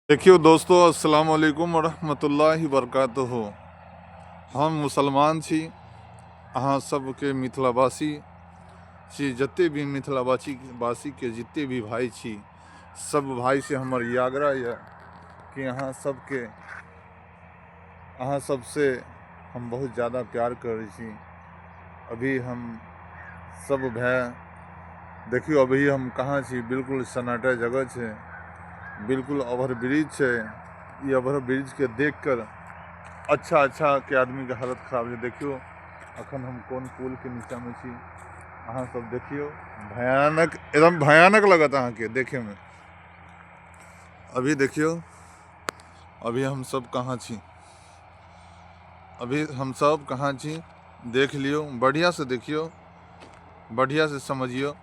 देखियौ दोस्तो, अस्सलाम वालेकुम रहमतुल्लाहि बरकातहू। हम मुसलमान छी, अहाँ सबके मिथिलावासी छी। जते भी मिथिलावासी वासीके जते भी भाई छी, सब भाई से हमर ई आग्रह यऽ कि अहाँ सबके, अहाँ सबसे हम बहुत ज़्यादा प्यार करै छी। अभी हम सब भाय देखियौ, अभी हम कहाँ छी। बिल्कुल सन्नाटा जगह छै, बिल्कुल ओवर ब्रिज छै। ई ओवर ब्रिज के देख कर अच्छा अच्छा के आदमी के हालत खराब छै। देखियौ, अखन हम कोन पुल के नीचा में छी, अहाँ सब देखियौ। भयानक, एकदम भयानक लगत अहाँके देखे में। अभी देखियौ, अभी हम सब कहाँ छी, अभी हम सब कहाँ छी, देख लियौ। बढ़िया से देखियौ, बढ़िया से समझियौ।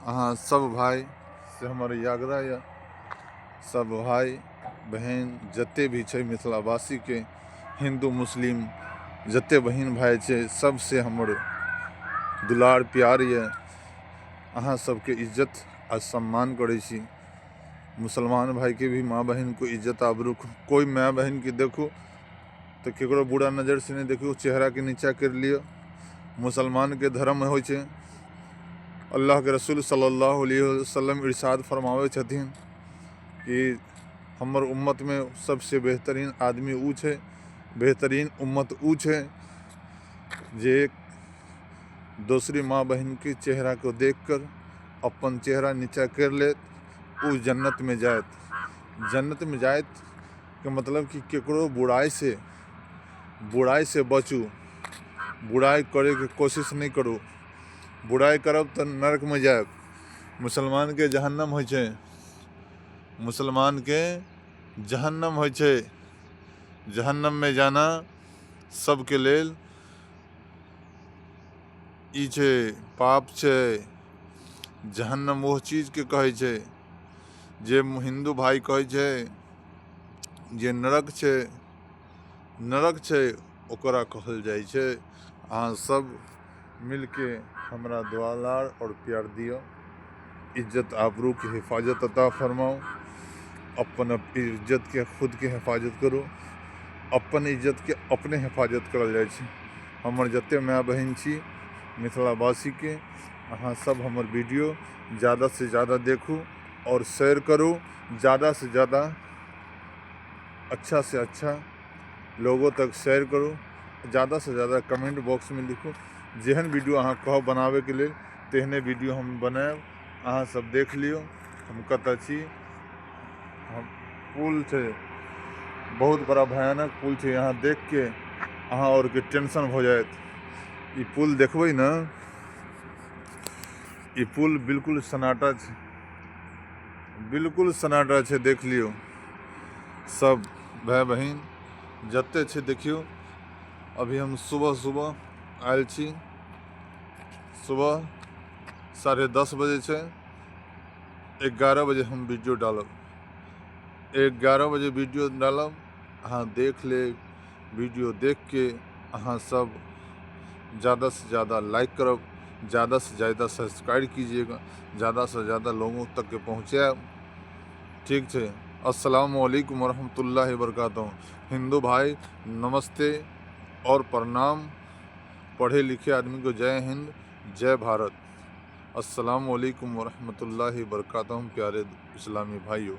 अहाँ सब भाई से हमर ई आग्रह यऽ, सब भाई बहिन जते भी छै मिथिलावासीके, हिन्दू मुस्लिम जते बहिन भाई छै, सबसे हमर दुलार प्यार यऽ। अहाँ सबके इज्जत आ सम्मान करै छी। मुसलमान भाईके भी माँ बहिनके इज्जत आबरू। कोइ माय बहिनके देखू तऽ केकरो बुरा नजर से नहि देखू, चेहराके नीचा करि लिअ। मुसलमानके धर्म होइ छै, अल्लाहके रसूल सल्लल्लाहु अलैहि वसल्लम इरशाद फरमाबै छथिन कि हमर उम्मतमे सबसे बेहतरीन आदमी उ छै, बेहतरीन उम्मत उ छै जे दोसरी माँ बहिनके चेहराके देख कर अपन चेहरा नीचा करि लेत, ओ जन्नतमे जायत। जन्नतमे जायत के मतलब कि केकरो बुराइसँ बचू, बुराइ करैके कोशिश नहि करू। बुराइ करब तऽ नरकमे जायब। मुसलमानके जहन्नम होइ छै, मुसलमानके जहन्नम होइ छै। जहन्नममे जाना सबके लेल ई छै, पाप छै। जहन्नम ओह चीजके कहै छै जे हिन्दू भाइ कहै छै जे नरक छै, नरक छै ओकरा कहल जाइ छै। अहाँ सब मिलके हमरा दुआलार आओर प्यार दिअ, इज्जत आबरूके हिफाजत अता फरमाउ। अपन इज्जतके खुदके हिफाजत करू, अपन इज्जतके अपने हिफाजत करल जाइ छै। हमर जते माय बहिन छी मिथिलावासीके, अहाँ सब हमर वीडियो ज़्यादा से ज़्यादा देखू और शेयर करू, ज़्यादा से ज़्यादा अच्छा से अच्छा लोगों तक शेयर करू, ज़्यादा से ज़्यादा कमेंट बॉक्स में लिखू। जेहन वीडियो अहाँ कहब बनाबैके लेल, तेहने वीडियो हम बनायब। अहाँ सब देख लियौ हम कतऽ छी। हम पुल छै, बहुत बड़ा भयानक पुल छै। यहाँ देख के अहाँ आओरके टेंशन भऽ जायत। ई पुल देखबै ने, ई पुल बिल्कुल सन्नाटा छै, बिल्कुल सन्नाटा छै। देख लियौ सब भाय बहिन जते छै, देखियौ। अभी हम सुबह सुबह आयल छी, सुबह 10:30 बजे छै। 11 बजे हम वीडियो डालब, 11 बजे वीडियो डालब। अहाँ देख लेब। वीडियो देख के अहाँ सब ज़्यादा से ज़्यादा लाइक करब, ज़्यादा से ज़्यादा सब्सक्राइब कीजिएगा, ज़्यादा से ज़्यादा लोगों तक के पहुँचायब। ठीक छै। अस्सलाम वालेकुम वरहमतुल्लाहि वबरकातुहू। हिंदू भाई, नमस्ते और प्रणाम। पढ़े लिखे आदमी को जय हिंद, जय भारत। अस्सलाम वालेकुम वरहमतुल्लाहि वबरकातुहू, प्यारे इस्लामी भाइयों।